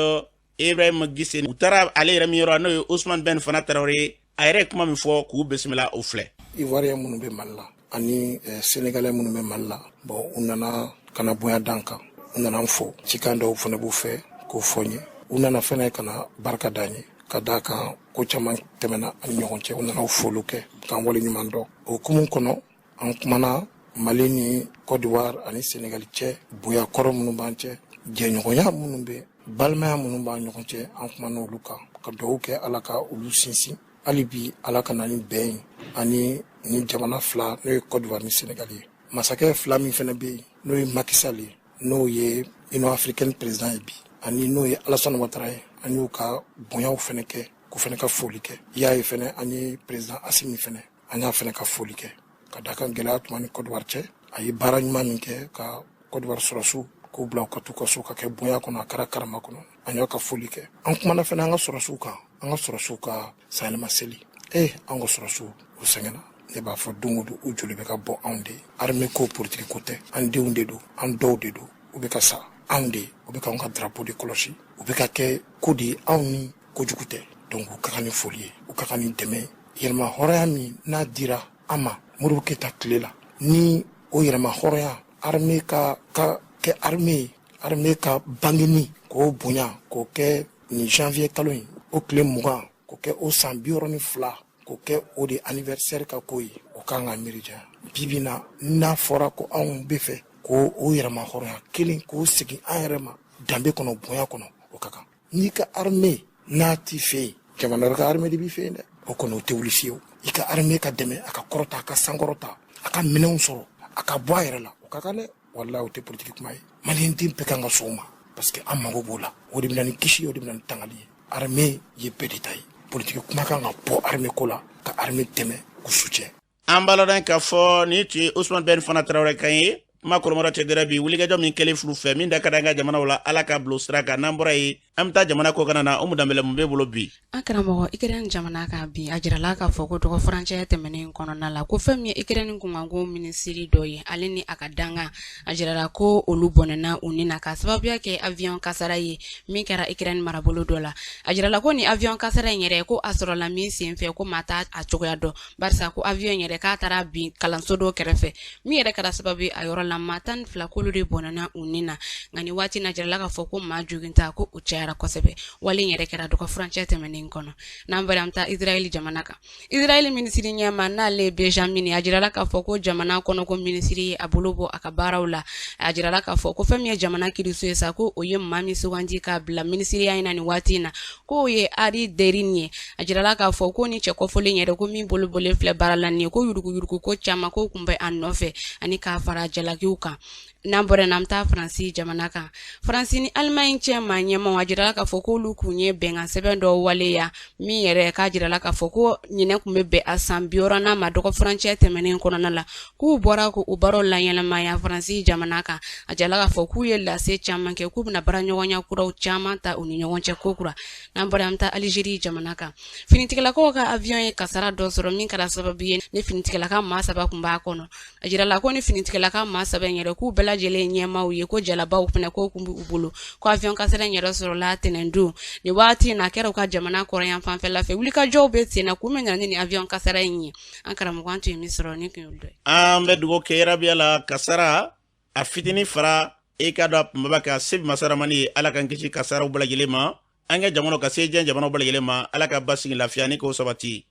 Ibrahim Gise. U taara ale yɛrɛ min yɔrɔ, n'o ye Usman Ben Fana Tarawele, a yɛrɛ ye kuma min fɔ k'u bisimila, o filɛ. Ivoirien minnu bɛ Mali la ani Sénégalais minnu bɛ Mali la, bon, u nana ka na bonya d'an kan, u nana an fo, cikan dɔw fana b'u fɛ k'o fɔ n ye. U nana fɛnɛ ka na barika d'an ye, ka d'a kan ko caman tɛmɛna an ni ɲɔgɔn cɛ. U nana foliw kɛ k'an waleɲuman dɔn. O hukumu kɔnɔ, an kumana Mali ni Côte d'Ivoire ani Sénégal cɛ, bonya kɔrɔ minnu b'an cɛ, jɛɲɔgɔnya minnu bɛ, balimaya minnu b'an ɲɔgɔn cɛ, an kumana olu kan, ka dugawu kɛ Ala ka olu sinsin hali bi, Ala ka na ni bɛn ye ani ni jamana fila, n'o ye Côte d'Ivoire ni Sénégal ye. Masakɛ fila min fana bɛ yen, n'o ye Macky Sall ye, n'o ye Union africaine président ye bi, ani n'o ye Alassane Ouattara ye, an y'u ka bonyaw fana kɛ, k'u fana ka foli kɛ. I y'a ye fana, an ye président Assimi fana, an y'a fana ka foli kɛ, ka da kan gɛlɛya tun ni Côte d'Ivoire cɛ. A ye baara ɲuman min kɛ ka Côte d'Ivoire sɔrɔsiw k'u bila u ka t'u ka so, ka kɛ bonya kɔnɔ, a kɛra karama kɔnɔ, an y'aw ka foli kɛ. An kumana fana an ka sɔrɔsiw kan, an ka sɔrɔsiw ka sanyɛlɛma seli. An ka sɔrɔsiw, u sɛgɛnna. Ne b'a fɔ don o don, u joli bɛ ka bɔ anw de ye. Armée ko, politique ko tɛ, an denw de don, an dɔw de don. U bɛ ka sa anw de ye, u bɛ k'anw ka drapeau de kɔlɔsi, u bɛ ka kɛ ko de ye anw ni kojugu tɛ. Donc u ka kan ni foli ye, u ka kan ni dɛmɛ ye. Yɛlɛma hɔrɔnya min n'a dira an ma Modibo Keyita tile la, ni o yɛlɛma hɔrɔnya, armée ka kɛ armée ye, armée ka bangeni k'o bonya, k'o kɛ nin janvier kalo in o tile 20, k'o kɛ o san 62, k'o kɛ o de anniversaire ka ko ye, o kan ka miiri janya. Bi bi na, n'a fɔra ko anw bɛ fɛ k'o o yɛrɛma hɔrɔnya kelen k'o segin an yɛrɛ ma danbe kɔnɔ, bonya kɔnɔ, o ka kan. N'i ka armée n'a t'i fɛ yen, jamana wɛrɛ ka armée de b'i fɛ yen dɛ, o kɔni o tɛ wuli fiyewu. I ka armée ka dɛmɛ, a ka kɔrɔta, a ka sankɔrɔta, a ka minɛnw sɔrɔ, a ka bɔ a yɛrɛ la, o ka kan dɛ. Walahi, o tɛ politiki kuma ye. Maliyɛn den bɛɛ kan ka sɔn o ma, parce que an mago b'o la. O de bɛ na ni kisi ye, o de bɛ na ni tangali ye. Armée ye bɛɛ de ta ye. Politiki kuma kan ka bɔ armée ko la, ka armée dɛmɛ, k'u soutien. An b'a lɔn k'a fɔ nin tun ye Usman Ben Fana Tarawele kan ye. Kuma kɔrɔmɔrɔ cɛ dɛrɛ bi wulikajɔ min kɛlen fulu fɛ, min da ka di an ka jamanaw la, Ala ka bilo sira kan. N'an bɔra yen, an bɛ taa jamana kɔkan na. Umu Danbɛlɛ, mun b'e bolo bi? An karamɔgɔ, Ukraine jamana kan bi, a jirala k'a fɔ ko dɔgɔ furancɛ tɛmɛnen kɔnɔna la, ko fɛn min ye Ukraine kunkanko minisiri dɔ ye, ale ni a ka dankan, a jirala ko olu bɔnɛna u ni na ka sababuya kɛ avion kasara ye min kɛra Ukraine marabolo dɔ la. A jirala ko ni avion kasara in yɛrɛ, ko a sɔrɔla min sen fɛ, ko maa t'a a cogoya dɔn, barisa ko avion yɛrɛ k'a taara bin kalanso dɔ kɛrɛfɛ, min yɛrɛ kɛra sababu ye a yɔrɔ. la, maa 12 k'olu de bɔnɛna u ni na. Nka nin waati na, jirala k'a fɔ ko maa joginta ko o cayara kosɛbɛ. Wale in yɛrɛ kɛra dɔgɔ furancɛ tɛmɛnen kɔnɔ. N'an bɔra, an bɛ taa Israɛl jamana kan. Israɛl minisiri ɲɛma, n'ale ye Benjamin, a jirala k'a fɔ ko jamana kɔnɔ ko minisiri ye a bolo bɔ a ka baaraw la. A jirala k'a fɔ ko fɛn min ye jamana kiriso ye sa, ko o ye maa min sugandi k'a bila minisiriya in na nin waati in na, k'o ye Ari Derin ye. A jirala k'a fɔ ko ni cɛ kɔfɔlen yɛrɛ, ko min bolo bɔlen filɛ baara la nin ye, ko yuruguyurugu ko caman ko kun bɛ a nɔfɛ ani k'a fara jalakiw kan. N'an bɔra n'an bɛ taa Faransi jamana kan. Faransi ni Alimaɲi cɛ maa ɲɛmaw, a jirala k'a fɔ k'olu kun ye bɛnkan sɛbɛn dɔ waleya min yɛrɛ k'a jirala k'a fɔ ko ɲinɛ kun bɛ bɛn a san 60nan ma dɔgɔ furancɛ tɛmɛnen kɔnɔna la, k'u bɔra k'u baaraw laɲɛnamaya Faransi jamana kan. A jirala k'a fɔ k'u ye lase caman kɛ, k'u bɛna baaraɲɔgɔnya kuraw caman ta u ni ɲɔgɔn cɛ ko kura. N'an bɔra, an bɛ taa Alizeri jamana kan. Finitigilakaw ka avion ye kasara dɔ sɔrɔ min kɛra sababu ye ni finitigilaka maa saba kun b'a kɔnɔ. A jirala ko ni finitigilaka maa saba in yɛrɛ, k'u bɛɛ lajɛlen ɲɛmaaw ye, ko jalabaw fana k'o kun b'u bolo, ko avion kasara in yɛrɛ sɔrɔla tɛnɛndon. Nin waati in na, a kɛra u ka jamana kɔrɔyan fanfɛla fɛ. Wulikajɔw bɛ sen na kun min nana ni nin avion kasara in ye. An karamɔgɔ, an tun ye min sɔrɔ ni kun y'olu dɔ ye. An bɛ dugawu kɛ yarabiya la kasara a fitinin fara e k'a dɔn a kunbaba ka se masaramani ye. Ala k'an kisi kasaraw bɛɛ lajɛlen ma, an ka jamana ka se diɲɛ jamanaw bɛɛ lajɛlen ma. Ala ka basigi, lafiya ni k'o sabati.